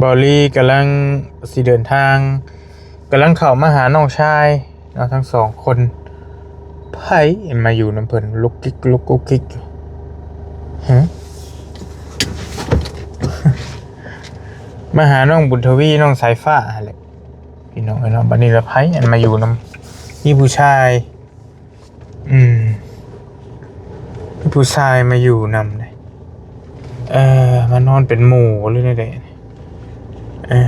ເບົາລີກຳລັງຊິເດີນທາງ ກຳລັງເຂົ້າມາຫານ້ອງຊາຍເນາະ ທັງສອງຄົນ. ໃຜມາຢູ່ນຳເພິ່ນລຸກກິກລຸກກຸກກິກຫື? ມາຫານ້ອງບຸນທະວີ ນ້ອງສາຍຟ້າຫັ້ນແຫຼະ ພີ່ນ້ອງເອີຍເນາະ. ບັດນີ້ລະໃຜອັນມາຢູ່ນຳ ມີຜູ້ຊາຍ ອືມ ມີຜູ້ຊາຍມາຢູ່ນຳເດ້. ເອີ ມານອນເປັນໝູ່ບໍ່ ຫຼືແນວໃດ? ເອີ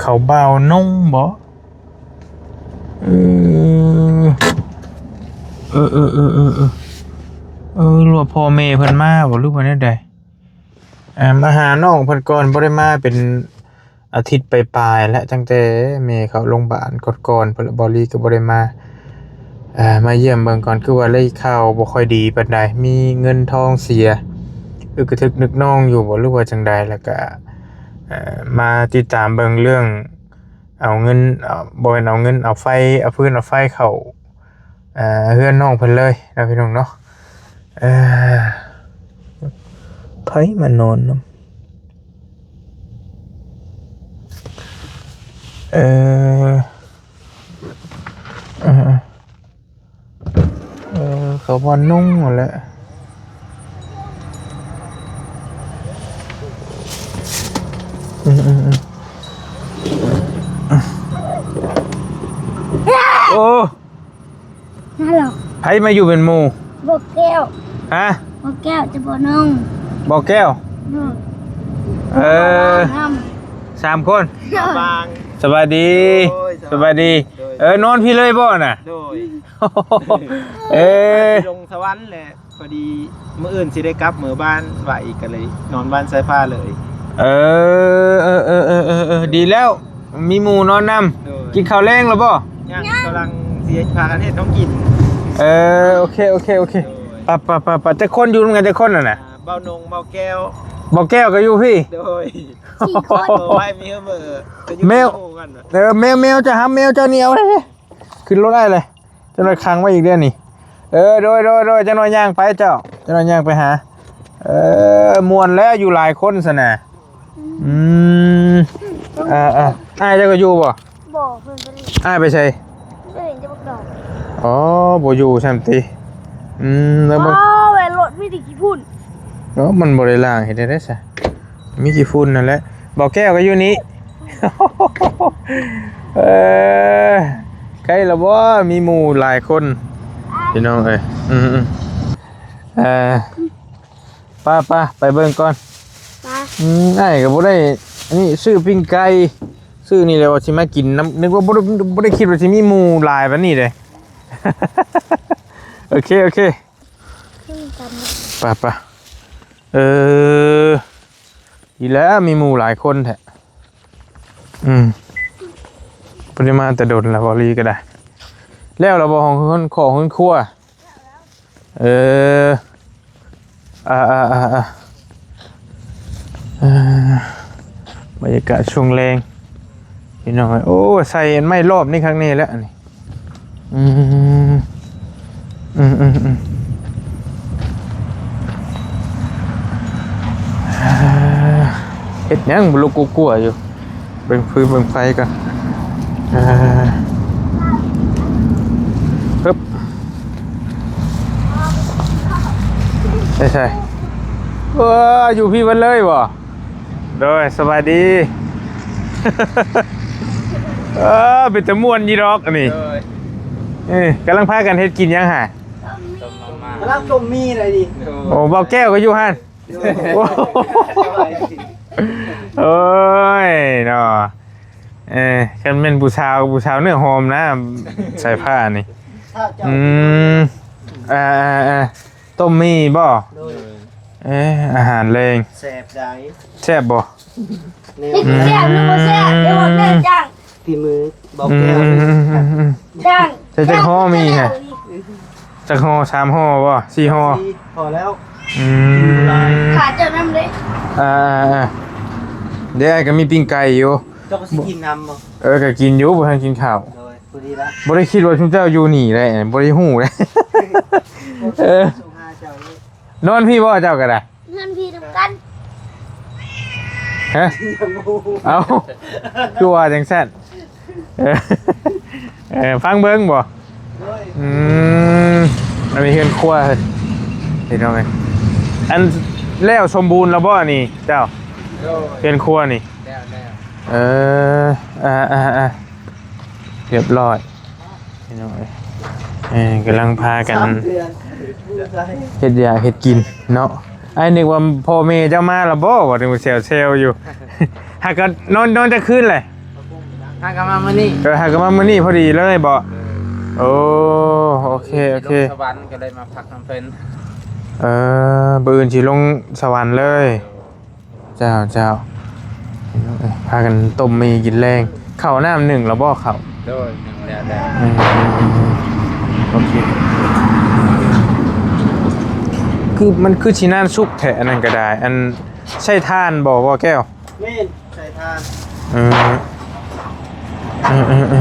ເຂົາບ່າວນົງບໍ່? ເອີ ເອີ ເອີ ເອີ ເອີ ເອີ ເອີ ຫຼືວ່າພໍ່ແມ່ເພິ່ນມາບໍ່ ຫຼືວ່າແນວໃດ? ອ່າ ມາຫານ້ອງເພິ່ນກ່ອນ ບໍ່ໄດ້ມາເປັນອາທິດປາຍໆແລ້ວ ຕັ້ງແຕ່ແມ່ເຂົ້າໂຮງບານກ່ອນໆ ພຸ້ນລະ ເບົາລີກໍບໍ່ໄດ້ມາ ອ່າ ມາຢ້ຽມເບິ່ງກ່ອນ. ຄືວ່າໄດ້ຂ່າວບໍ່ຄ່ອຍດີປານໃດ ມີເງິນທອງເສຍ ອຶກກະທຶກນຶກນອງຢູ່ບໍ່ ຫຼືວ່າຈັ່ງໃດ? ແລ້ວກະ ເອີ ມາຕິດຕາມເບິ່ງເລື່ອງເອົາເງິນ ເອົາ ບໍ່ແມ່ນເອົາເງິນ ເອົາໄຟ ເອົາຟືນເອົາໄຟເຂົ້າ ອ່າ ເຮືອນນ້ອງເພິ່ນເລີຍເນາະ ພີ່ນ້ອງເນາະ. ເອີ ໃຜມານອນນຳ? ເອີ ເອີ ເອີ ເຂົາວ່ານຸ່ງຫັ້ນແຫຼະ. ອືມ ໂອ້ ຫັ້ນລະ ໃຜມາຢູ່ເປັນໝູ່? ບໍ່ແກ້ວ. ຮະ? ບໍ່ແກ້ວຈະບໍ່ນ້ອງ ບໍ່ແກ້ວ. ໂດຍ. ເອີ ສາມຄົນ. ສະບາຍດີ. ໂດຍ ສະບາຍດີ. ໂດຍ. ເອີ ນອນພີ້ເລີຍບໍ່ນະ? ໂດຍ. ເອີ ລົງສະຫວັນແຫຼະ. ພໍດີມື້ອື່ນຊິໄດ້ກັບເມືອບ້ານໄວ ກໍເລີຍນອນບ້ານສາຍຟ້າເລີຍ. ເອີ ເອີ ເອີ ເອີ ເອີ ເອີ ດີແລ້ວ ມີໝູ່ນອນນຳ. ໂດຍ. ກິນເຂົ້າແລງແລ້ວບໍ່? ຍັງ ກຳລັງຊິພາກັນເຮັດຂອງກິນ. ເອີ ໂອເຄ ໂອເຄ ໂອເຄ. ໂດຍ. ໄປ ໄປ ໄປ ໄປ. ຈັກຄົນ ຢູ່ນຳກັນຈັກຄົນຫັ້ນນະ? ອ່າ ເບົານົງ ເບົາແກ້ວ. ເບົາແກ້ວກໍຢູ່ພີ້? ໂດຍ. ສີ່ຄົນ. ໂອ້ຍ ມີເບີ ແມວ ເອີ ແມວ ແມວເຈົ້າຫຳ ແມວເຈົ້າໜຽວເດ້ ຂຶ້ນລົດໄດ້ເລີຍ. ຈັກໜ້ອຍຂັງໄວ້ອີກເດ້ນີ້. ເອີ ໂດຍ ໂດຍ ໂດຍ. ຈັກໜ້ອຍຍ່າງໄປເຈົ້າ ຈັກໜ້ອຍຍ່າງໄປຫາ. ເອີ ມ່ວນແລ້ວ ຢູ່ຫຼາຍຄົນຊັ້ນນະ. ອືມ ອືມ ອ່າໆ ອ້າຍເຈົ້າກໍຢູ່ບໍ່? ບໍ່ ເພິ່ນບໍ່ໄດ້ ອ້າຍໄປໃສ? ບໍ່ເຫັນຈະບັກດອກ. ອໍ ບໍ່ຢູ່ຊ້ຳຕິ. ອືມ ແລ້ວບໍ່ ອໍ ແວ່ນລົດມີແຕ່ຂີ້ຝຸ່ນ. ເນາະ ມັນບໍ່ໄດ້ລ້າງ ເຮັດແນວໃດຊະ? ມີຂີ້ຝຸ່ນນັ້ນແຫຼະ. ເບົາແກ້ວກໍຢູ່ນີ້. ເອີ ໃກ້ລະບໍ່? ມີໝູ່ຫຼາຍຄົນ ພີ່ນ້ອງເອີຍ. ອືມໆ ເອີ ໄປໆ ໄປເບິ່ງກ່ອນ. ໄປ. ອືມ ອ້າຍກໍບໍ່ໄດ້ ອັນນີ້ ຊື້ປີ້ງໄກ່ ຊື້ນີ້ແຫຼະວ່າຊິມາກິນນຳ. ນຶກວ່າ ບໍ່ໄດ້ ບໍ່ໄດ້ຄິດວ່າຊິມີໝູ່ຫຼາຍປານນີ້ເດ້. ໂອເຄ ໂອເຄ. ໄປໆ ເອີ ດີແລ້ວ ມີໝູ່ຫຼາຍຄົນແທ້. ອືມ ບໍ່ໄດ້ມາແຕ່ດົນແລ້ວ ເບົາລີກໍໄດ້. ແລ້ວລະບໍ່ ຂອງເຮືອນ ຂອງເຮືອນຄົວ? ເອີ ອ່າໆໆໆ ເອີ ບັນຍາກາດຊ່ວງແລງ ພີ່ນ້ອງເອີຍ. ໂອ້ ໃສ່ໄມ້ລອບນີ້ຄັກແນ່ແຫຼະນີ້. ອືມ ອືມໆໆ ເຮັດຫຍັງລຸກກົວໆຢູ່? ເບິ່ງຟືນເບິ່ງໄຟກ່ອນ. ເອີ ຮຶບ ໄປໃສ? ເອີ ຢູ່ພີ້ເບິດເລີຍບໍ່? ໂດຍ ສະບາຍດີ. ເອີ ເປັນຕາມ່ວນຢູ່ດອກອັນນີ້. ໂດຍ. ເອີ ກຳລັງພາກັນເຮັດກິນຫຍັງຫາ? ຕົ້ມມາມ່າ. ກຳລັງຕົ້ມໝີ່ໄດ້ດີ. ໂດຍ. ໂອ້ ເບົາແກ້ວກໍຢູ່ຫັ້ນ. ໂດຍ. ໂອ້ຍເນາະ. ເອີ ຄັນແມ່ນຜູ້ສາວ ຜູ້ສາວເນື້ອຫອມນະ ສາຍຟ້ານີ້. ອືມ ອ່າໆໆ ຕົ້ມໝີ່ບໍ່? ໂດຍ. ເອີ ອາຫານແລງ ແຊບໃດ໋. ແຊບບໍ່? ແນວ ຊິແຊບຫຼືບໍ່ແຊບ ດຽວແມ່ຈ້າງ. ຝີມືເບົາແກ້ວ. ອືມໆໆໆ ຈ້າງ. ໃສ່ຈັກຫໍ່ໝີ່ຮະ? ຈັກຫໍ່? ສາມຫໍ່ບໍ່? ສີ່ຫໍ່? ສີ່ ພໍແລ້ວ. ອືມ ຂາດເຈົ້ານຳເດ້. ອ່າໆໆ ເດ້ ອ້າຍກໍມີປີ້ງໄກ່ຢູ່. ເຈົ້າກໍຊິກິນນຳບໍ່? ເອີ ກໍກິນຢູ່ ບໍ່ທັນກິນເຂົ້າ. ໂດຍ. ພໍດີລະ ບໍ່ໄດ້ຄິດວ່າຊຸມເຈົ້າຢູ່ນີ້ໄດ້ ບໍ່ໄດ້ຮູ້ເດ້. ເອີ ນອນພີ້ບໍ່ເຈົ້າກໍໄດ້? ນອນພີ້ນຳກັນ. ຮະ? ເອົ້າ ຄືວ່າຈັ່ງຊັ້ນ? ເອີ ເອີ ຟັງເບິ່ງບໍ່? ໂດຍ ອືມ ອັນນີ້ເຮືອນຄົວເພິ່ນ ພີ່ນ້ອງເອີຍ. ອັນ ແລ້ວສົມບູນແລ້ວບໍ່ອັນນີ້ເຈົ້າ? ໂດຍ ເຮືອນຄົວນີ້ ແລ້ວ ແລ້ວ ເອີ ອ່າ ອ່າ ອ່າ ຮຽບຮ້ອຍ ພີ່ນ້ອງເອີຍ. ເອີ ກຳລັງພາກັນ ສາມເດືອນ ເຮັດຢາກເຮັດກິນເນາະ. ອ້າຍນຶກວ່າພໍ່ແມ່ເຈົ້າມາແລ້ວບໍ່ ວ່າແຊວໆຢູ່. ຫາກະນອນ ນອນຈັກຄືນແຫຼະ? ຫາກະມາມື້ນີ້ ເອີ ຫາກະມາມື້ນີ້ພໍດີເລີຍບໍ່? ເອີ ໂອ້ ໂອເຄ ໂອເຄ ລົງສະຫວັນກໍເລີຍມາພັກນຳເພິ່ນ. ເອີ ມື້ອື່ນຊິລົງສະຫວັນເລີຍ. ເຈົ້າ ເຈົ້າ ພາກັນຕົ້ມໝີ່ກິນແລງ. ເຂົ້ານ້ຳໜຶ້ງແລ້ວບໍ່ເຂົ້າ? ໂດຍ ໜຶ້ງແລ້ວ ແລ້ວ ອືມ ໂອເຄ. ຄືມັນຄືຊິນານສຸກແທ້ ອັນນັ້ນກໍໄດ້. ອັນ ໃຊ້ຖ່ານບໍ່ ບໍ່ແກ້ວ? ແມ່ນ ໃຊ້ຖ່ານ ເອີ ເອີ ເອີ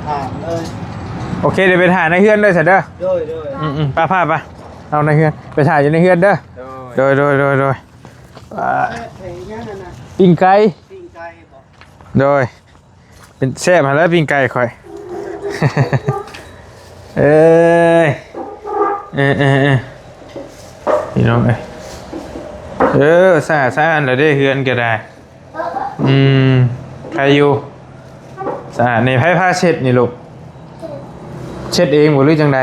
ຖ່ານເລີຍ. ໂອເຄ ດຽວໄປຖ່າຍໃນເຮືອນເດີ ຊັ້ນເດີ. ໂດຍ ໂດຍ ອືມໆ ໄປ ໄປ ໄປ ເອົາໃນເຮືອນ ໄປຖ່າຍຢູ່ໃນເຮືອນເດີ. ໂດຍ ໂດຍ ໂດຍ ໂດຍ ໂດຍ. ອ່າ ເອີ ເອີ ຫຍັງນັ້ນນະ? ປີ້ງໄກ່ ປີ້ງໄກ່ບໍ? ໂດຍ ເປັນແຊບຫັ້ນແຫຼະປີ້ງໄກ່ຂ້ອຍ. ເອີຍ ເອີ ເອີ ເອີ ພີ່ນ້ອງເອີຍ ເອີ ສະອາດສະອ້ານແລ້ວເດ້ ເຮືອນກໍໄດ້. ອືມ ໃຄຢູ່ ສະອາດນີ້. ໃຜພາເຊັດນີ້ລູກ? ເຊັດເອງບໍ່ ຫຼືຈັ່ງໃດ?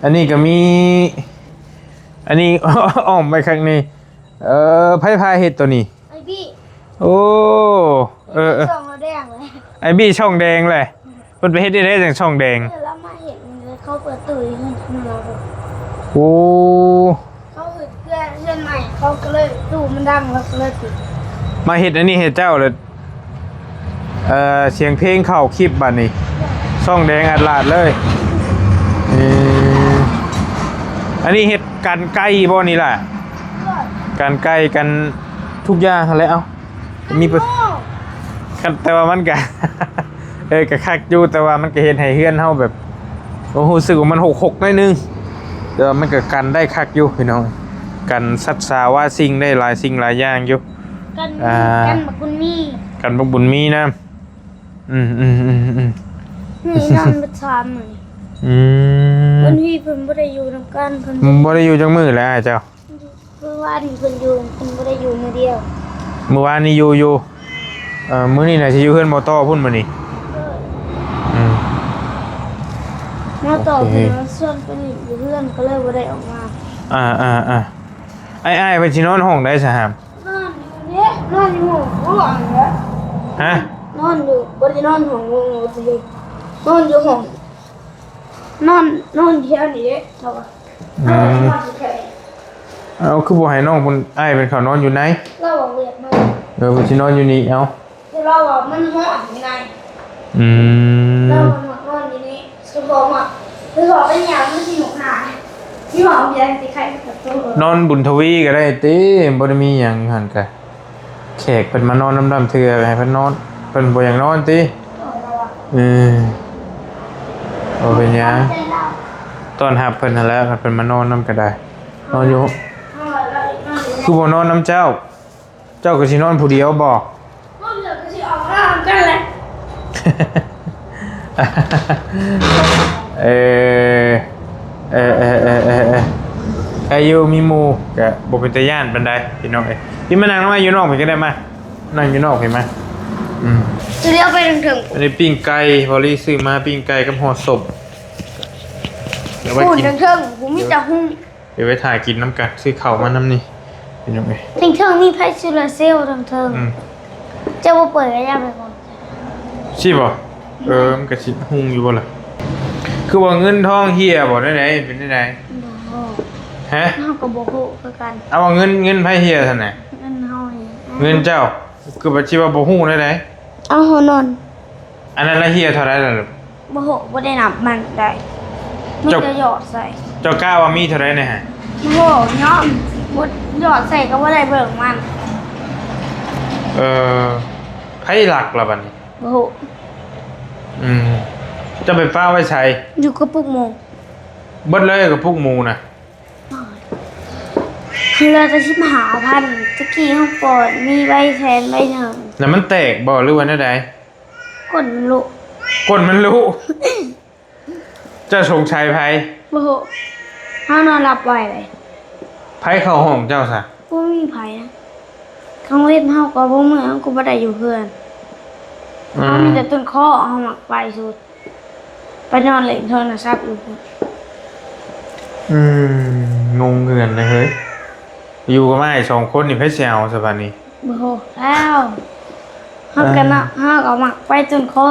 ອັນນີ້ກໍມີ ອັນນີ້ ອ້ອມໄວ້ຂ້າງນີ້. ເອີ ໃຜພາເຮັດໂຕນີ້? ອ້າຍບີ້. ໂອ້ ເອີ ເອີ ຊ່ອງແດງເລີຍ ອ້າຍບີ້ຊ່ອງແດງເລີຍ. ເພິ່ນໄປເຮັດໄດ້ຈັ່ງຊ່ອງແດງ? ເອີ ລາວມາເຮັດ ເຂົາເປີດຕູ້ຢູ່ເຮືອນເຮົາ. ໂອ້ ເຂົາເຮັດເຮືອນ ເຮືອນໃໝ່ ເຂົາກໍເລີຍຕູ້ມັນດັງ ລາວກໍເລີຍປິດ. ມາເຮັດອັນນີ້ໃຫ້ເຈົ້າເລີຍ ເອີ ສຽງເພງເຂົ້າຄລິບບັດນີ້ ຊ່ອງແດງອາດຫຼາດເລີຍ. ເອີ ອັນນີ້ເຮັດກັນໄກ່ບໍ່ນີ້ລະ? ກັນໄກ່ ກັນທຸກຢ່າງຫັ້ນແຫຼະ. ເອົ້າ ມີປະ ຄັນ ແຕ່ວ່າມັນກະ ເອີ ກະຄັກຢູ່ ແຕ່ວ່າມັນກະເຮັດໃຫ້ເຮືອນເຮົາແບບ ຮູ້ສຶກວ່າມັນຮົກໆໜ້ອຍໜຶ່ງ ແຕ່ວ່າມັນກະກັນໄດ້ຄັກຢູ່ພີ່ນ້ອງ ກັນສັດສາວາສິ່ງໄດ້ຫຼາຍສິ່ງຫຼາຍຢ່າງຢູ່. ກັນ ອ່າ ກັນບັກບຸນມີ ກັນບັກບຸນມີນຳ. ອືມໆໆໆ ນີ້ນອນເບິດສາມມື້. ອືມ ບຸນມີເພິ່ນບໍ່ໄດ້ຢູ່ນຳກັນ ເພິ່ນບໍ່ໄດ້ຢູ່ຈັກມື້ແລ້ວອ້າຍເຈົ້າ? ມື້ວານນີ້ເພິ່ນຢູ່ ເພິ່ນບໍ່ໄດ້ຢູ່ມື້ດຽວ. ມື້ວານນີ້ຢູ່ ຢູ່ ເອີ ມື້ນີ້ນະຊິຢູ່ເຮືອນບໍ່ຕໍ່ພຸ້ນມື້ນີ້. ເອີ ອືມ ບໍ່ຕໍ່ ໂອເຄ ເພິ່ນວ່າຊວນໄປຫຼິ້ນຢູ່ເຮືອນ ກໍເລີຍບໍ່ໄດ້ອອກມາ. ອ່າໆໆ ອ້າຍໆ ເພິ່ນຊິນອນຫ້ອງໃດສະຫາມ? ນອນຢູ່ນີ້ ນອນຢູ່ຫ້ອງ ຫ້ອງນີ້ແຫຼະ. ຮະ? ນອນຢູ່ ບໍ່ໄດ້ນອນຫ້ອງ ນອນຢູ່ຫ້ອງ ນອນ ນອນແຖວນີ້ເດ້ ລາວວ່າ. ອືມ ເອົ້າ ຄືບໍ່ໃຫ້ນ້ອງເພິ່ນ ອ້າຍເພິ່ນເຂົ້ານອນຢູ່ໃນ? ລາວວ່າບໍ່ຢາກນອນ. ເອີ ເພິ່ນຊິນອນຢູ່ນີ້ ເອົ້າ ແຕ່ລາວວ່າມັນຮ້ອນຢູ່ໃນ. ອືມ ລາວວ່າມັກນອນຢູ່ນີ້ ສະເພາະວ່າ ສະເພາະເປັນຫຍັງມັນຊິຫຸກໜ້າ ມີຫ້ອງດຽວຊິໄຄປະຕູ. ນອນບຸນທະວີກໍໄດ້ຕິ ບໍ່ໄດ້ມີຫຍັງຫັ້ນກະ. ແຂກເພິ່ນມານອນນຳດຳເທື່ອ ໃຫ້ເພິ່ນນອນ ເພິ່ນບໍ່ຢາກນອນຕິ? ເອີ ບໍ່ເປັນຫຍັງ ຕ້ອນຮັບເພິ່ນຫັ້ນແຫຼະ ເພິ່ນມານອນນຳກໍໄດ້. ນອນຢູ່ ຄືບໍ່ນອນນຳເຈົ້າ? ເຈົ້າກໍຊິນອນຜູ້ດຽວບໍ່? ນອນເດີ ກໍຊິອອກມານຳກັນແຫຼະ. ເອີ ເອີ ເອີ ເອີ ເອີ ເອີ ໃຄຢູ່ມີໝູ່ ກະບໍ່ເປັນຕາຢ້ານປານໃດພີ່ນ້ອງເອີຍ. ພີ່ມານັ່ງນຳອ້າຍຢູ່ນອກພີ້ກໍໄດ້ ມານັ່ງຢູ່ນອກພີ້ມາ. ອືມ ຊິລຽວໄປເທິງໆ ອັນນີ້ປີ້ງໄກ່ ພໍລີຊື້ມາ ປີ້ງໄກ່ກັບຫໍ່ສົມ. ດຽວໄວ້ກິນ ພຸ້ນເທິງໆ ບໍ່ມີແຕ່ຫຸ່ງ. ດຽວໄປຖ້າກິນນຳກັນ ຊື້ເຂົ້າມານຳນີ້ພີ່ນ້ອງເອີຍ. ເທິງໆ ມີໄຟໂຊລາເຊວເທິງໆ. ອືມ ເຈົ້າບໍ່ເປີດກໍຢ່າໄປກ່ອນ ຊິບໍ່? ເອີ ມັນກໍຊິຮຸ່ງຢູ່ບໍ່ລະ? ຄືວ່າເງິນທອງເຫ່ຍບໍ່ ແນວໃດ ເປັນແນວໃດ? ບໍ່ຮູ້. ຮະ? ເຮົາກໍບໍ່ຮູ້ຄືກັນ. ເອົາວ່າເງິນ ເງິນໃຜເຫ່ຍຊັ້ນນະ? ເງິນເຮົາເອງ. ເງິນເຈົ້າ? ຄືວ່າຊິວ່າບໍ່ຮູ້ແນວໃດ? ເອົາ ເຮົານອນ ອັນນັ້ນລະເຫ່ຍເທົ່າໃດລະ? ບໍ່ຮູ້ ບໍ່ໄດ້ນັບມັນໄດ້ ມີແຕ່ຫຍອດໃສ່. ເຈົ້າ ເຈົ້າກະວ່າມີເທົ່າໃດແດ່ຫະ? ບໍ່ຮູ້ ຍ້ອນບໍ່ ຫຍອດໃສ່ກໍບໍ່ໄດ້ເບິ່ງມັນ. ເອີ ໃຜລັກລະບັດນີ້? ບໍ່ຮູ້. ອືມ ເຈົ້າໄປປະໄວ້ໃສ? ຢູ່ກະປຸກໝູ່. ເບິດເລີຍກະປຸກໝູ່ນະ? ໂອ້ຍ ເ ເຫຼືອແຕ່ສິບຫ້າພັນ ຕະກີ້ເຮົາປອນມີໃບແສນໃບໜຶ່ງ. ແລ້ວມັນແຕກບໍ່ ຫຼືວ່າແນວໃດ? ກົ້ນມັນລຸ ກົ້ນມັນລຸ. ເຈົ້າສົງໄສໃຜ? ບໍ່ຮູ້ ເຮົານອນຫຼັບໄວເລີຍ. ໃຜເຂົ້າຫ້ອງເຈົ້າຊະ? ບໍ່ມີໃຜນະ. ກາງເວັນເຮົາກໍບໍ່ເມືອ ເຮົາກໍບໍ່ໄດ້ຢູ່ເຮືອນ. ອືມ ເຮົາມີແຕ່ຕົ້ນຄໍ ເຮົາມັກໄປສຸດ ໄປນອນຫຼິ້ນໂທລະສັບຢູ່ພຸ້ນ. ອືມ ງົງເຮືອນເລີຍເຮີ້ຍ. ຢູ່ກັບອ້າຍສອງຄົນນີ້ ໃຜຊິເອົາຊະບາດນີ້? ບໍ່ຮູ້ແລ້ວ. ເຮົາກໍເນາະ ເອີ ເຮົາກໍມັກໄປຕົ້ນຄໍ.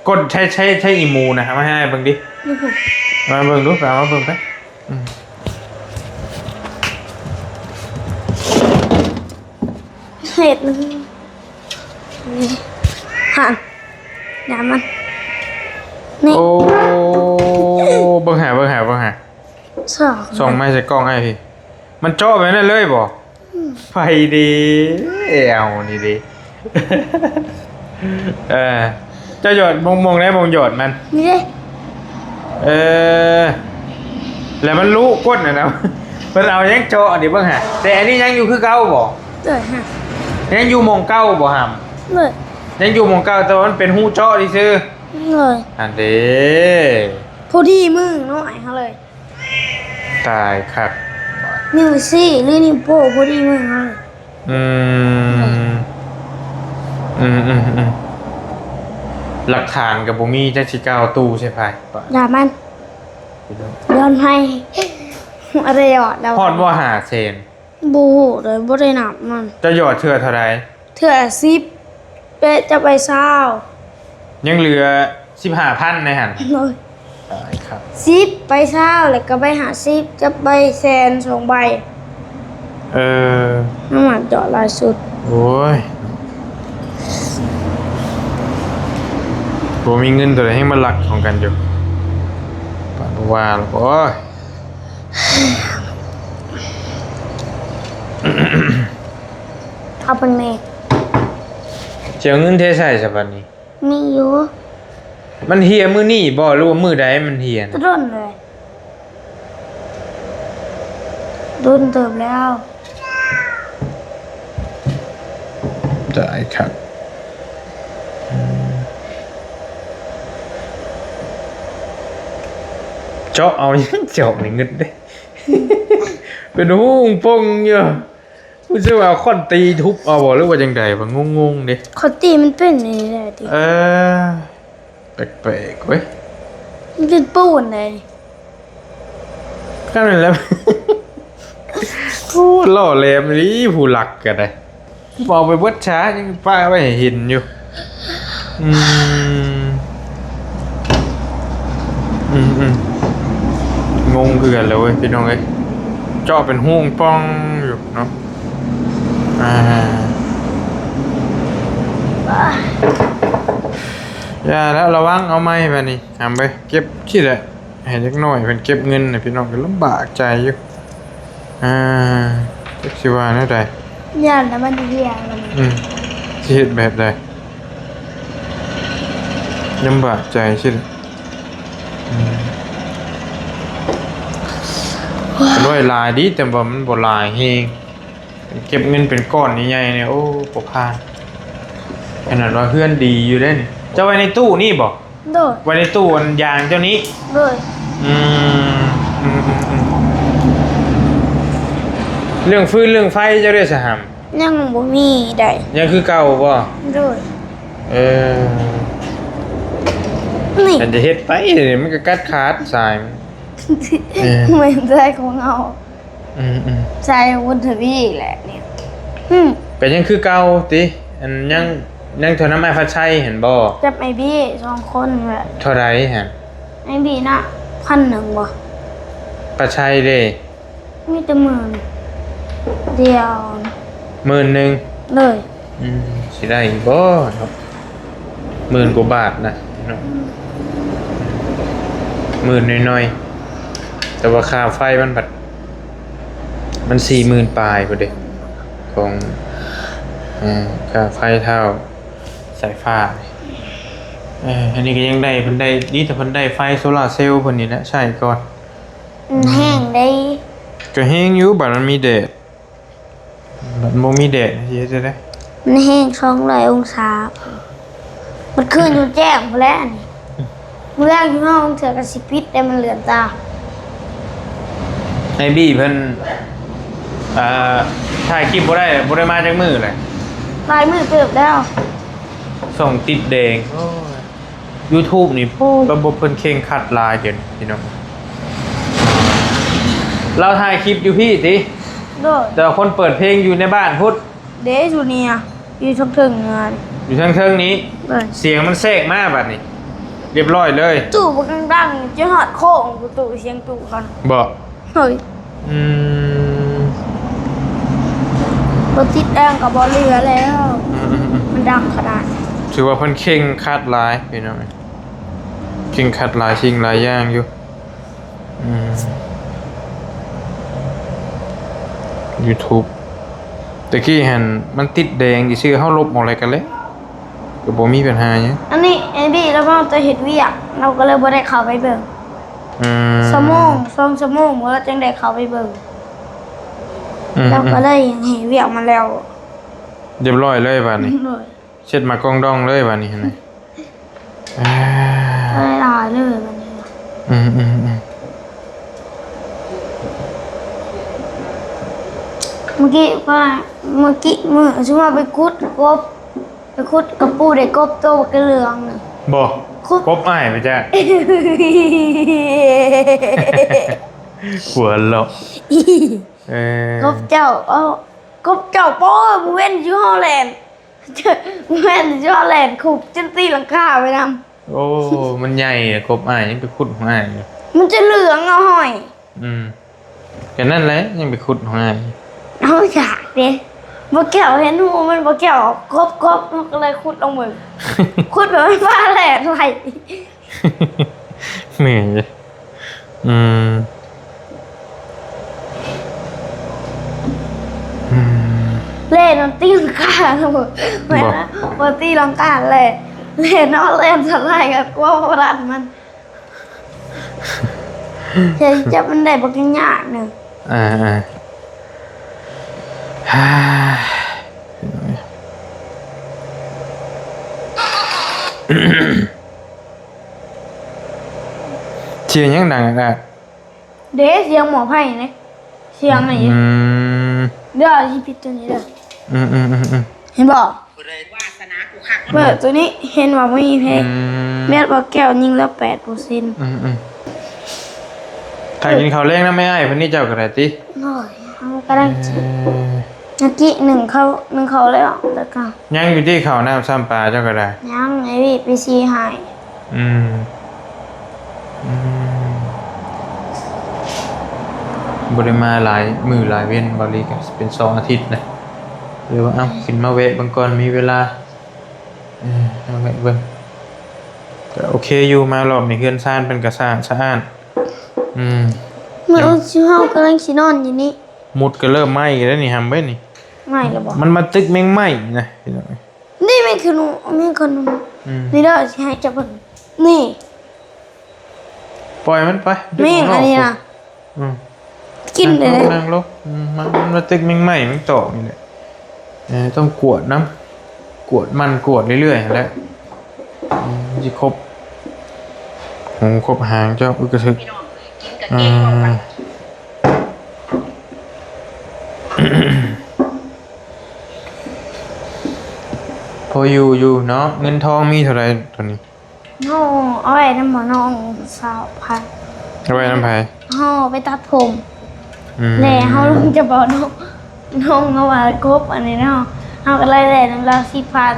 ກົດໃຊ້ ໃຊ້ ໃຊ້ອີ່ໝູນະ ເອົາມາໃຫ້ອ້າຍເບິ່ງດິ. ຢູ່ພຸ້ນ ມາເບິ່ງດູ ໄປເອົາມາເບິ່ງໄປ. ອືມ ເຮັດມັນ ນີ້ ຫັ້ນ ຢ່າມັນ ນີ້. ໂອ້ ເບິ່ງຫາ ເບິ່ງຫາ ເບິ່ງຫາ. ສ່ອງ ສ່ອງໄມ້ໃສ່ກ້ອງອ້າຍພີ້. ມັນເຈາະໄປນັ້ນເລີຍບໍ່? ອືມ ໄຟເດ ແອວນີ້ເດ. ເອີ ເຈົ້າຫຍອດ ໝ່ອງ ໝ່ອງໃດ ໝ່ອງຫຍອດມັນ? ນີ້ເດ. ເອີ ແລ້ວມັນລຸກົ້ນຫັ້ນນະ. ເພິ່ນເອົາຫຍັງເຈາະນີ້ເບິ່ງຫາ. ແຕ່ອັນນີ້ຍັງຢູ່ຄືເກົ່າບໍ່? ໂດຍ ຮະ ຍັງຢູ່ໝ່ອງເກົ່າບໍ່ຫຳ? ໂດຍ ຍັງຢູ່ໝ່ອງເກົ່າ ແຕ່ວ່າມັນເປັນຮູເຈາະຊື່ໆ. ໂດຍ ຫັ້ນເດ. ພໍດີມືນ້ອຍເຮົາເລີຍ. ຕາຍຄັກ. ນິ້ວຊີ້ຫຼືນິ້ວໂປ້ພໍດີມືເຮົາ. ອືມ ອືມໆໆ ຫຼັກຖານກໍບໍ່ມີ ຈັກຊິກ່າວຕູ້ໃສ່ໃຜ. ຢ່າມັນ ຍ້ອນໃຫ້ ອະໄລອອດແລ້ວ. ຮອດບໍ່ຫ້າແສນ? ບໍ່ຮູ້ເລີຍ ບໍ່ໄດ້ນັບມັນ. ເຈົ້າຫຍອດເທື່ອເທົ່າໃດ? ເທື່ອສິບ ແປະຈັບໄປຊາວ ຍັງເຫຼືອສິບຫ້າພັນໃນຫັ້ນ. ໂດຍ ຕາຍຄັກ. ສິບໄປຊາວ ແລ້ວກໍໄປຫ້າສິບ ຈັບໄປແສນ ສອງໃບ. ເອີ ນ້ຳມັນເຈາະຫຼາຍສຸດ. ໂອ້ຍ ບໍ່ມີເງິນໂຕໃດແຮ່ງມາລັກຂອງກັນຢູ່ ປານວ່າ. ໂອ້ຍ ເອົາເປັນແມ່ ຊິເອົາເງິນເທໃສຊະບັດນີ້? ມີຢູ່. ມັນເຫ່ຍມື້ນີ້ບໍ່ ຫຼືວ່າມື້ໃດມັນເຫ່ຍນະ? ໂດນເລີຍ ໂດນເຕີບແລ້ວ. ຕາຍຄັກ. ເຈາະເອົາຫຍັງ ເຈາະໃນເງິນເດ້ ເປັນຫຸ່ງປົງຢູ່. ຮູ້ສຶກວ່າເອົາຄ້ອນຕີທຸບເອົາບໍ່ ຫຼືວ່າຈັ່ງໃດ? ວ່າງົງໆເດ້. ຂ້ອຍຕີມັນເປັນນີ້ແຫຼະຕິ. ເອີ ແປກໆເວີຍ. ມັນເປັນປູນໃດ໋. ກໍນັ້ນແຫຼະ. ໂອ້ ຫຼໍ່ແຫຼມອີ່ຫຼີ ຜູ້ລັກກໍໄດ້. ເອົາໄປເບິດຊະ ຍັງປະໄວ້ໃຫ້ເຫັນຢູ່. ອືມ ອືມໆ ງົງຄືກັນແຫຼະເວີຍ ພີ່ນ້ອງເອີຍ. ເຈາະເປັນຮູປ່ອງຢູ່ເນາະ. ອ່າ ຢ່າແລ້ວ ລະວັງ ເອົາໃໝ່ບາດນີ້. ຫາມໄປເກັບຊີ້ແຫຼະ ໃຫ້ເດັກນ້ອຍເພິ່ນເກັບເງິນນະ ພີ່ນ້ອງກໍລຳບາກໃຈຢູ່. ອ່າ ຈັກຊິວ່າແນວໃດ. ຢ້ານແຕ່ມັນເຫ່ຍມັນ. ອືມ ຊິເຮັດແບບໃດ? ລຳບາກໃຈຊິ. ອືມ ໂອ້ຍ ມັນໄວ້ຫຼາຍດີ ແຕ່ວ່າມັນບໍ່ຫຼາຍແຮງ. ເກັບເງິນເປັນກ້ອນໃຫຍ່ໆນີ້ ໂອ້ ບໍ່ຜ່ານ. ຂະໜາດວ່າເຮືອນດີຢູ່ເດ້ນີ້. ເຈົ້າໄວ້ໃນຕູ້ນີ້ບໍ່? ໂດຍ. ໄວ້ໃນຕູ້ອັນຢາງເຈົ້ານີ້? ໂດຍ. ອືມ ອືມໆ ເລື່ອງຟືນເລື່ອງໄຟເຈົ້າໄດ້ສະຫຳ? ຍັງບໍ່ມີໃດ. ຍັງຄືເກົ່າບໍ່? ໂດຍ. ເອີ ນີ້ ມັນຈະເຮັດໄປ ມັນກໍກັດຂາດສາຍ. ເອີ ແມ່ນໃຊ້ຂອງເຮົາ. ອືມໆ ໃຊ້ບຸນທະວີແຫຼະນີ້. ອືມ ກໍຍັງຄືເກົ່າຕິ. ອັນຍັງ ຍັງເທົ່ານຳອ້າຍພັດໄຊຫັ້ນບໍ່? ກັບອ້າຍບີສອງຄົນແຫຼະ. ເທົ່າໃດຫັ້ນ? ອ້າຍບີນະ ພັນໜຶ່ງບໍ່? ພັດໄຊເດ້? ມີແຕ່ໝື່ນດຽວ. ໝື່ນໜຶ່ງ? ໂດຍ. ອືມ ຊິໄດ້ຢູ່ບໍ່ເນາະ ໝື່ນກວ່າບາດນະ ໝື່ນໜ້ອຍໆ ແຕ່ວ່າຄ່າໄຟມັນບັດ ມັນສີ່ໝື່ນປາຍພຸ້ນເດ້ ຂອງ ເອີ ຄ່າໄຟທ້າວສາຍຟ້າ. ເອີ ອັນນີ້ກໍຍັງໄດ້ ເພິ່ນໄດ້ ດີແຕ່ເພິ່ນໄດ້ໄຟໂຊລາເຊວເພິ່ນນີ້ແຫຼະ ໃຊ້ກ່ອນ. ມັນແຮງເດ້. ກໍແຮງຢູ່ ບາດມັນມີແດດ. ມັນບໍ່ມີແດດ ຊິເຮັດຈັ່ງໃດ? ມັນແຮງສອງຮ້ອຍອົງສາ ມັນຄືນຢູ່ແຈ້ງພຸ້ນແຫຼະນີ້. ມື້ແລງຢູ່ຫ້ອງເທື່ອກໍຊິປິດ ແຕ່ມັນເຫຼືອນຕາ. ໄອ້ບີເພິ່ນ ເອີ ຖ່າຍຄລິບບໍ່ໄດ້ ບໍ່ໄດ້ມາຈັກມື້ແຫຼະ? ຫຼາຍມື້ເຕີບແລ້ວ. ຊ່ອງຕິດແດງ. ໂອ້ຍ YouTube ນີ້ ໂອ້ ລະບົບເພິ່ນເຄັ່ງຄັດຫຼາຍເດ ພີ່ນ້ອງ. ລາວຖ່າຍຄລິບຢູ່ພີ້ຕິ? ໂດຍ. ແຕ່ວ່າຄົນເປີດເພງຢູ່ໃນບ້ານພຸ້ນ. ເດ້ ຢູ່ນີ້ ຢູ່ເທິງໆນີ້ ຢູ່ເທິງໆນີ້. ໂດຍ. ສຽງມັນແຊກມາບັດນີ້ ຮຽບຮ້ອຍເລີຍ. ຕູ້ບັກດັງໆ ຈົນຮອດໂຄ້ງ ຕູ້ ສຽງຕູ້ເຂົານະ. ບໍ່? ໂດຍ. ອືມ ບໍ່ຕິດແອງກໍບໍ່ເຫຼືອແລ້ວ. ອືມໆໆ ມັນດັງຂະໜາດ. ຖືວ່າເພິ່ນເຄັ່ງຄັດຫຼາຍ ພີ່ນ້ອງ ເຄັ່ງຄັດຫຼາຍສິ່ງຫຼາຍຢ່າງຢູ່. ອືມ YouTube ແຕ່ກີ້ຫັ້ນມັນຕິດແດງຊື່ໆ ເຮົາລົບອອກແລ້ວກໍແລ້ວ ກໍບໍ່ມີບັນຫາຫຍັງ. ອັນນີ້ໄອ້ບີລາວເວົ້າແຕ່ເຮັດວຽກ ລາວກໍເລີຍບໍ່ໄດ້ເຂົ້າໄປເບິ່ງ. ອືມ ຊົ່ວໂມງ ສອງຊົ່ວໂມງບໍ່ ລາວຈຶ່ງໄດ້ເຂົ້າໄປເບິ່ງ. ອືມ ລາວກໍເລີຍເຮັດວຽກມາແລ້ວ ຮຽບຮ້ອຍເລີຍບາດນີ້. ໂດຍ. ເຊັດໝາກກອງດອງເລີຍບາດນີ້ຫັ້ນນະ. ອ່າ ຫຼາຍໆເລີຍບາດນີ້. ອືມໆໆ ເມື່ອກີ້ວ່າ ເມື່ອກີ້ມື້ ຊຸມວ່າໄປຂຸດກົບ ໄປຂຸດກະປູໄດ້ກົບໂຕບັກເຫຼືອງນະ. ບໍ່ ກົບອ້າຍໄປຈ້າ. ຫົວເລາະ. ເອີ ກົບເຈົ້າ ເອົາ ກົບເຈົ້າ ໂປ້ຍ ມື້ເວັນຢູ່ຮໍແລນ ແມ່ນ ຈະແລ່ນຄຸບຈົນຕີຫຼັງກາໄປນຳ. ໂອ້ ມັນໃຫຍ່ ກົບອ້າຍຍັງໄປຂຸດຂອງອ້າຍຢູ່. ມັນຈະເຫຼືອງເອົາຫ້ອຍ. ອືມ ກໍນັ້ນແຫຼະ ຍັງໄປຂຸດຂອງອ້າຍ. ເຮົາຢາກເດ້ ບໍ່ແກ້ວເຫັນຫູມັນ ບໍ່ແກ້ວກົບໆ ເຮົາກໍເລີຍຂຸດລົງເບິ່ງ ຂຸດແບບມັນຟ້າແລ່ນໄລ່. ແມ່ນເດ້. ອືມ ອືມ ແລ່ນມັນຕີລັງການະ ບໍ່ ບໍ່ ບໍ່ຕີລັງກາແຫຼະ ແລ່ນເນາະ ແລ່ນສະໄລກໍກົວບໍ່ທັນມັນ. ເຮັດຈັບມັນໄດ້ບໍ່ ກໍຍາກເນາະ. ອ່າ ອ່າ ສຽງຫຍັງດັງອາດອາດ? ເດ້ ສຽງໝໍ້ໄຟເດ້ ສຽງນີ້. ອືມ ເດີ ຊິປິດຕົວນີ້ເດີ. ອືມໆໆໆ ເຫັນບໍ່? ວາສະໜາກູຄັກ ເປີດຕົວນີ້ ເຫັນວ່າບໍ່ມີເພງ. ອືມ ແມ່ນບໍ່ ແກ້ວຍິງແລ້ວແປດເປີເຊັນ. ອືມໆ ຖ້າກິນເຂົ້າແລງນຳແມ່ອ້າຍເພິ່ນນີ້ ເຈົ້າກໍໄດ້ຕິ? ໂດຍ ເຮົາກໍໄດ້ກິນ. ເອີ ເມື່ອກີ້ໜຶ້ງເຂົ້າ ໜຶ້ງເຂົ້າແລ້ວ ແລ້ວກໍ ຍັງຢູ່ຕິ ເຂົ້ານ້ຳຊ້ຳປາເຈົ້າກໍໄດ້? ຍັງ ໄອ້ວິໄປຊີໃຫ້. ອືມ ອືມ ບໍ່ໄດ້ມາຫຼາຍມື້ຫຼາຍເວັນ ບາລີກໍເປັນສອງອາທິດນະ ເລີຍວ່າ ເອົ້າ ຂຶ້ນມາແວະເບິ່ງກ່ອນ ມີເວລາ ເອີ ມາແວະເບິ່ງ ກໍໂອເຄຢູ່ ມາລອບນີ້ເຮືອນຊານເພິ່ນກໍສະອາດສະອ້ານ. ອືມ ມື້ເຮົາກຳລັງຊິນອນຢູ່ນີ້ ມຸດກໍເລີ່ມໄໝ້ແລ້ວນີ້ ຫຳເອີຍນີ້ ໄໝ້ແລ້ວບໍ່? ມັນມາຕຶກແມງໄມ້ນະ ພີ່ນ້ອງ. ນີ້ແມ່ນຂະໜົມ ແມ່ນຂະໜົມ. ອືມ ນີ້ເດີ ຊິໃຫ້ເຈົ້າເບິ່ງ ນີ້ ປ່ອຍມັນໄປ ແມ່ງອັນນີ້ນະ. ອືມ ກິນໄດ້ເລີຍ ນັ່ງລົງ ນັ່ງລົງ. ອືມ ມັນ ມັນມາຕຶກແມງໄມ້ແມງຕອກນີ້ແຫຼະ. ເອີ ຕ້ອງກວດນຳ ກວດໝັ່ນກວດເລື້ອຍໆຫັ້ນແຫຼະ. ອືມ ມັນຊິຄົບຫູຄົບຫາງເຈົ້າ ອຶກກະທຶກ. ອືມ ພໍຢູ່ຢູ່ເນາະ. ເງິນທອງມີເທົ່າໃດຕອນນີ້? ເຮົາເອົາໄວ້ນຳໝໍນ້ອງຊາວພັນ. ເອົາໄວ້ນຳໃຜ? ເຮົາໄປຕັດຜົມ. ອືມ ແລ້ວເຮົາລົງຈະບອກນ້ອງ ນ້ອງເຮົາວ່າກົບອັນນີ້ເນາະ ເຮົາກໍໄດ້ແລ້ວນຳລາວສິບພັນ.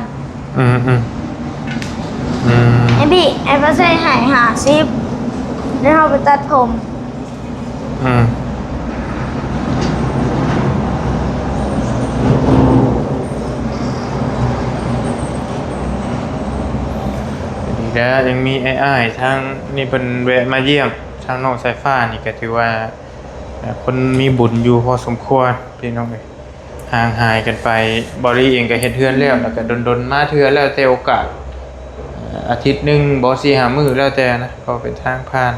ອືມໆ ອືມ ໄອ້ບີ ໄອ້ປາໄຊໃຫ້ຫ້າສິບ ແລ້ວເຮົາໄປຕັດຜົມ. ອືມ ດີແລ້ວ ຍັງມີອ້າຍໆ ທາງນີ້ເພິ່ນແວະມາຢ້ຽມ ທາງນ້ອງສາຍຟ້ານີ້ກໍຖືວ່າ ເອີ ຄົນມີບຸນຢູ່ພໍສົມຄວນ ພີ່ນ້ອງເອີຍ. ຫ່າງຫາຍກັນໄປ ບອລລີເອງກໍເຮັດເຮືອນແລ້ວ ແລ້ວກໍດົນໆມາເທື່ອ ແລ້ວແຕ່ໂອກາດ ອາທິດໜຶ່ງບໍ ສີ່ຫ້າມື້ ແລ້ວແຕ່ນະ ເພາະເປັນທາງຜ່ານ.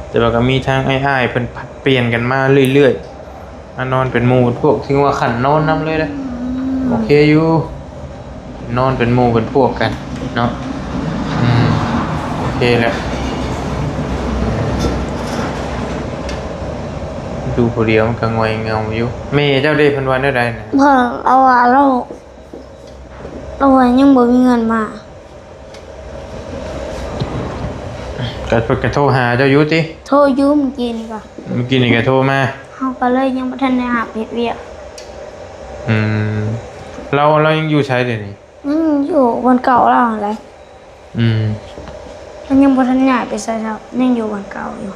ແຕ່ວ່າກໍມີທາງອ້າຍໆ ເພິ່ນຜັດປ່ຽນກັນມາເລື້ອຍໆ ມານອນເປັນໝູ່ເປັນພວກ ເຖິງວ່າຂັ້ນນອນນຳເລີຍນະ. ໂອເຄຢູ່ ນອນເປັນໝູ່ເປັນພວກກັນເນາະ. ອືມ ໂອເຄແຫຼະ ຢູ່ຜູ້ດຽວມັນກໍງ່ອຍເຫງົາຢູ່. ແມ່ເຈົ້າເດ ເພິ່ນວ່າແນວໃດນະ? ເພິ່ນ ລາວວ່າ ລາວ ລາວວ່າຍັງບໍ່ມີເງິນມາ. ກໍເພິ່ນກໍໂທຫາເຈົ້າຢູ່ຕິ? ໂທຢູ່ມື້ກີ້ນີ້ກໍ ມື້ກີ້ນີ້ກໍໂທມາ. ເຮົາກໍເລີຍຍັງບໍ່ທັນໄດ້ຮັບເຮັດວຽກ. ອືມ ລາວ ລາວຍັງຢູ່ໃສດຽວນີ້? ຍັງຢູ່ບ່ອນເກົ່າລາວຫັ້ນແຫຼະ. ອືມ ລາວຍັງບໍ່ທັນຍ້າຍໄປໃສຊ້ຳ ຍັງຢູ່ບ່ອນເກົ່າຢູ່.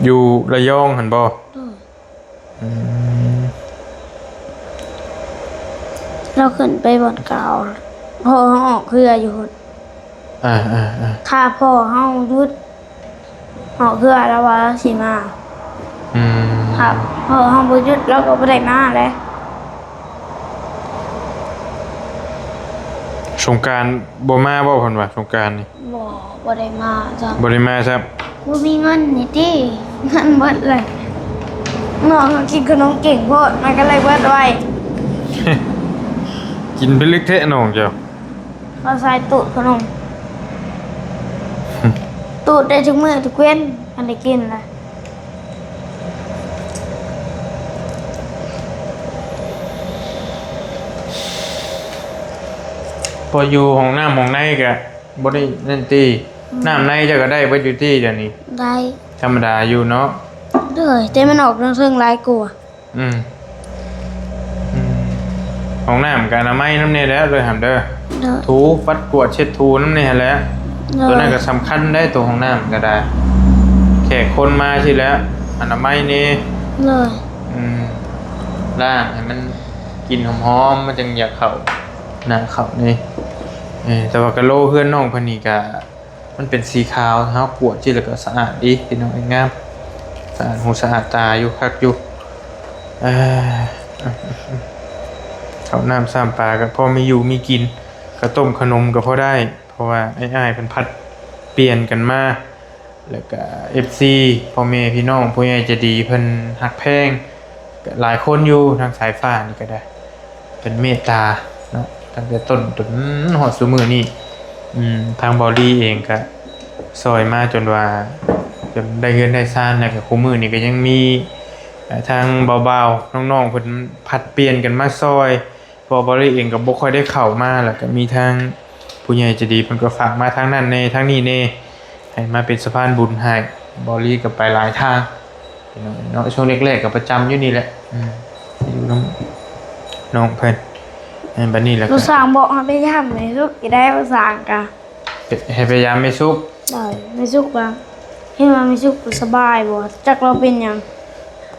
ຢູ່ລະຍອງຫັ້ນບໍ່? ເອີ. ອືມ ລາວຂຶ້ນໄປບ່ອນເກົ່າ ເພາະເຮົາອອກເຮືອຢູ່ພຸ້ນ. ອ່າໆໆ ຖ້າພໍ່ເຮົາຢຸດອອກເຮືອ ລາວວ່າລາວຊິມາ. ອືມ ຖ້າພໍ່ເຮົາບໍ່ຢຸດ ລາວກໍບໍ່ໄດ້ມາແຫຼະ. ສົງການບໍ່ມາບໍ່? ເພິ່ນວ່າສົງການນີ້ ບໍ່ ບໍ່ໄດ້ມາຊ້ຳ. ບໍ່ໄດ້ມາຊ້ຳ. ບໍ່ມີເງິນນີ້ຕິ ເງິນເບິດເລີຍ. ນ້ອງເຮົາກິນຂະໜົມເກັ່ງໂພດ ມັນກໍເລີຍເບິດໄວ. ກິນໄປເລິກແທ້ນ້ອງເຈົ້າ. ເຂົາໃສ່ຕູ້ຂະໜົມ ຕູດໄດ້ທຸກມື້ທຸກເວັນ ຄັນໄດ້ກິນລະ. ພໍຢູ່ຫ້ອງນ້ຳຫ້ອງໃນກະບໍ່ໄດ້ນັ້ນຕິ? ອືມ ນ້ຳໃນເຈົ້າກະໄດ້ເບິດຢູ່ຕິດຽວນີ້? ໄດ້ ທຳມະດາຢູ່ເນາະ. ໂດຍ ແຕ່ມັນອອກທາງເທິງຫຼາຍກວ່າ. ອືມ ອືມ ຫ້ອງນ້ຳກະອະນາໄມນຳແດ່ແຫຼະເດີ ຫຳເດີ. ໂດຍ ຖູປັດກວາດເຊັດຖູນຳແດ່ຫັ້ນແຫຼະ. ໂດຍ ໂຕນັ້ນກະສຳຄັນໄດ໋ ໂຕຫ້ອງນ້ຳກະໄດ້ ແຂກຄົນມາຊີ້ແຫຼະ ອະນາໄມແດ່. ໂດຍ ອືມ ລ້າງໃຫ້ມັນ ກິ່ນຫອມໆ ມັນຈັ່ງຢາກເຂົ້າໜ້າເຂົ້ານີ້. ເອີ ແຕ່ວ່າກະໂລເຮືອນນ້ອງເພິ່ນນີ້ກະ ມັນເປັນສີຂາວ ເຮົາກວດຈິແລ້ວກໍສະອາດດີພີ່ນ້ອງເອີຍ ງາມ ສະອາດຫູສະອາດຕາຢູ່ ຄັກຢູ່. ເອີ ເຂົ້ານ້ຳຊ້ຳປາກໍພໍມີຢູ່ມີກິນ ເຂົ້າຕົ້ມຂະໜົມກໍພໍໄດ້ ເພາະວ່າອ້າຍໆເພິ່ນຜັດປ່ຽນກັນມາ ແລ້ວກໍເອັຟຊີ ພໍ່ແມ່ພີ່ນ້ອງ ຜູ້ໃຫຍ່ໃຈດີເພິ່ນຮັກແພງ ກໍຫຼາຍຄົນຢູ່ ທາງສາຍຟ້ານີ້ກໍໄດ້ ເພິ່ນເມດຕາເນາະ ຕັ້ງແຕ່ຕົ້ນຈົນຮອດຊຸມື້ນີ້. ອືມ ທາງເບົາລີເອງກະຊ່ອຍມາຈົນວ່າ ຈົນໄດ້ເຮືອນໄດ້ຊານ ແລ້ວກະຄູ່ມື້ນີ້ກະຍັງມີ ເອີ ທາງເບົາໆ ນ້ອງໆ ເພິ່ນຜັດປ່ຽນກັນມາຊ່ອຍ ເພາະວ່າເບົາລີເອງກະບໍ່ຄ່ອຍໄດ້ເຂົ້າມາ ແລ້ວກະມີທາງຜູ້ໃຫຍ່ໃຈດີເພິ່ນກໍຝາກມາທາງນັ້ນແດ່ ທາງນີ້ແດ່ ໃຫ້ມາເປັນສະພານບຸນໃຫ້. ເບົາລີກໍໄປຫຼາຍທາງ ພີ່ນ້ອງເນາະ ຊ່ວງແລກໆກໍປະຈຳຢູ່ນີ້ແຫຼະ ອືມ ຢູ່ນຳນ້ອງເພິ່ນ. ເອີ ບັດນີ້ແຫຼະ ລູກຊ່າງບອກໃຫ້ໄປຢາມແມ່ສຸກ ໄດ້ ລູກຊ່າງກະ ໃຫ້ໄປຢາມແມ່ສຸກ. ໂດຍ ແມ່ສຸກວ່າ ເຫັນວ່າແມ່ສຸກບໍ່ສະບາຍບໍ່ ຈັກລາວເປັນຫຍັງ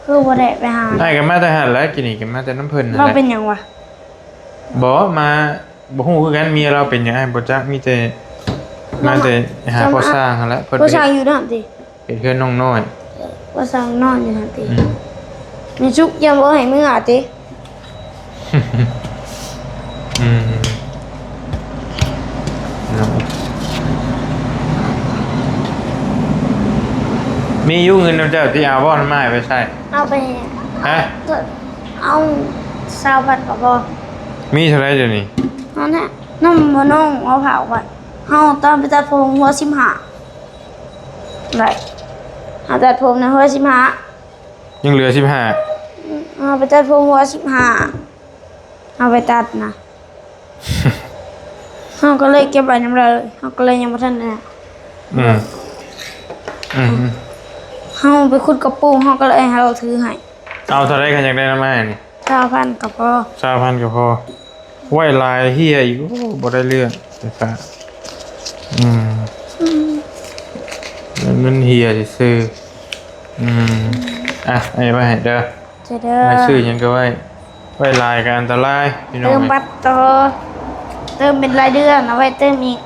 ຄືບໍ່ໄດ້ໄປຫາ. ອ້າຍກໍມາແຕ່ຫັ້ນແຫຼະ ກີ້ນີ້ກໍມາແຕ່ນຳເພິ່ນຫັ້ນແຫຼະ. ລາວເປັນຫຍັງວະ? ບໍ່ ມາ ບໍ່ຮູ້ຄືກັນ ເມຍລາວເປັນຫຍັງ ອ້າຍບໍ່ຈັກ ມີແຕ່ ມາແຕ່ຫາພໍ່ຊ່າງຫັ້ນແຫຼະ ເພິ່ນ ພໍ່ຊ່າງຢູ່ນັ້ນຕິ? ເຮັດເຮືອນນ້ອງນ້ອຍ ເອີ ວ່າຊ່າງນອນຢູ່ຫັ້ນຕິ? ອືມ ມີສຸກຍັງບໍ່ໃຫ້ເມືອຕິ? ອືມ ເນາະ ມີຢູ່ເງິນນຳເຈົ້າຕິ ເອົາບໍ່ ນຳອ້າຍໄປໃຊ້? ເອົາໄປ ຮະ? ເອົາຊາວພັນກໍພໍ. ມີເທົ່າໃດດຽວນີ້? ເອົານະ ນຳພໍ່ນ້ອງເອົາເຜົາໄວ້ ເຮົາຕອນໄປຕັດຜົມຫົວສິບຫ້າ ໄດ້ ເຮົາຕັດຜົມໃນຫົວສິບຫ້າ ຍັງເຫຼືອສິບຫ້າ ເຮົາໄປຕັດຜົມຫົວສິບຫ້າ ເຮົາໄປຕັດນະ ເຮົາກໍເລີຍເກັບໄວ້ນຳລາວເລີຍ ເຮົາກໍເລີຍຍັງບໍ່ທັນໄດ້ ອືມ ອືມ ເຮົາໄປຂຸດກະປູ ເຮົາກໍເລີຍໃຫ້ລາວຖືໃຫ້. ເອົາເທົ່າໃດ ຄັນຢາກໄດ້ນຳອ້າຍນີ້? ຊາວພັນກໍພໍ ຊາວພັນກໍພໍ. ໄວ້ຫຼາຍເຫ່ຍອີກ ໂອ້ ບໍ່ໄດ້ເລື່ອງ ໄຟຟ້າ ອືມ ອືມ ມັນ ມັນເຫ່ຍຊື່ໆ ອືມ ອ່ະ ເອົາໄວ້ໃຫ້ເດີ ເດີ ໄວ້ຊື້ຫຍັງກໍໄວ້ ໄວ້ຫຼາຍກໍອັນຕະລາຍ ພີ່ນ້ອງ. ເຕີມບັດຕໍ່ ເຕີມເປັນລາຍເດືອນ ເອົາໄວ້ເຕີມອີກ.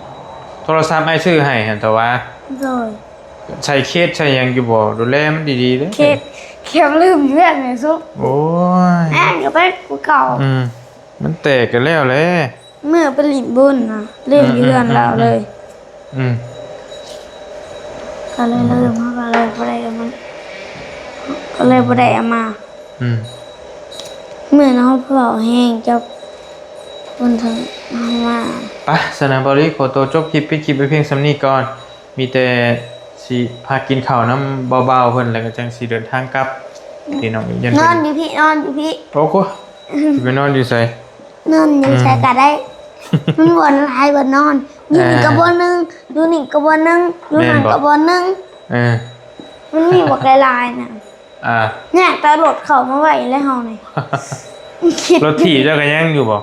ໂທລະສັບອ້າຍຊື້ໃຫ້ຫັ້ນຕະຫວາ? ໂດຍ. ໃສ່ເຄສໃສ່ຫຍັງຢູ່ບໍ່? ດູແລມັນດີໆເດີ ເຄສ ເຄສລືມຢູ່ເຮືອນແມ່ສຸກ. ໂອ້ຍ ແອງກໍໄປຄືເກົ່າ. ອືມ ມັນແຕກກໍແລ້ວແຫຼະ ເມື່ອໄປຫຼິ້ນບຸນນະ ລືມຢູ່ເຮືອນລາວເລີຍ. ອືມ ກໍເລີຍລືມ ເຮົາກໍເລີຍບໍ່ໄດ້ເອົາມາ ກໍເລີຍບໍ່ໄດ້ເອົາມາ. ອືມ ມື້ນັ້ນເຮົາເວົ້າແຮງ ເຈົ້າ ຄົນເຖິງເຮົາມາ ໄປ ຊັ້ນນະ ເບົາລີ ຂໍຕົວຈົບຄລິບ ປິດຄລິບໄວ້ພຽງສ່ຳນີ້ກ່ອນ. ມີແຕ່ຊິພາກິນເຂົ້ານຳເບົາໆເພິ່ນ ແລ້ວກໍຈັ່ງຊິເດີນທາງກັບ ພີ່ນ້ອງ. ຢ້ານ ນອນຢູ່ພີ້ ນອນຢູ່ພີ້. ໂອ້ໂຫ ຊິໄປນອນຢູ່ໃສ? ນອນຢູ່ໃສກໍໄດ້ ມັນບ່ອນຫຼາຍບ່ອນນອນ. ຢູ່ນີ້ກໍບ່ອນໜຶ່ງ ຢູ່ນີ້ກໍບ່ອນໜຶ່ງ ຢູ່ຫັ້ນກໍບ່ອນໜຶ່ງ. ເອີ ມັນມີບັກຫຼາຍໆນະ. ອ່າ ຍາກແຕ່ລົດເຂົ້າມາໄວ້ແລ້ວເຮົານີ້. ຄິດ ລົດຖີບເຈົ້າກໍຍັງຢູ່ບໍ່?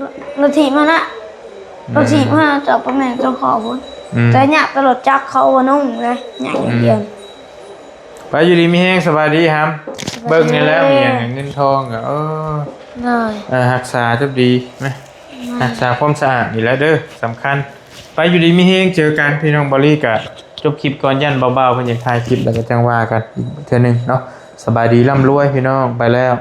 ລົດ ລົດຖີບຫັ້ນນະ ອືມ ລົດຖີບຫັ້ນນະ ຈອດປະແມ່ນເຈົ້າຂອງພຸ້ນ. ອືມ ແຕ່ຍາກແຕ່ລົດຈັກເຂົ້າບໍ່ນຸ່ງເລີຍ ຍາກຢ່າງດຽວ. ອືມ ໄປ ຢູ່ດີມີແຮງ ສະບາຍດີຫຳ. ສະບາຍດີ. ເບິ່ງນີ້ແຫຼະ ມີຫຍັງເງິນທອງກໍ ເອີ ໂດຍ ເອີ ຮັກສາຈົບດີນະ ໂດຍ ຮັກສາຄວາມສະອາດນີ້ແຫຼະເດີ ສຳຄັນ. ໄປ ຢູ່ດີມີແຮງ ເຈີກັນ ພີ່ນ້ອງ. ເບົາລີກໍຈົບຄລິບກ່ອນ ຢ້ານເບົາໆເພິ່ນຢາກຖ່າຍຄລິບ ແລ້ວກໍຈັ່ງວ່າກັນອີກເທື່ອໜຶ່ງເນາະ. ສະບາຍດີ ລ່ຳລວຍ ພີ່ນ້ອງ ໄປແລ້ວ.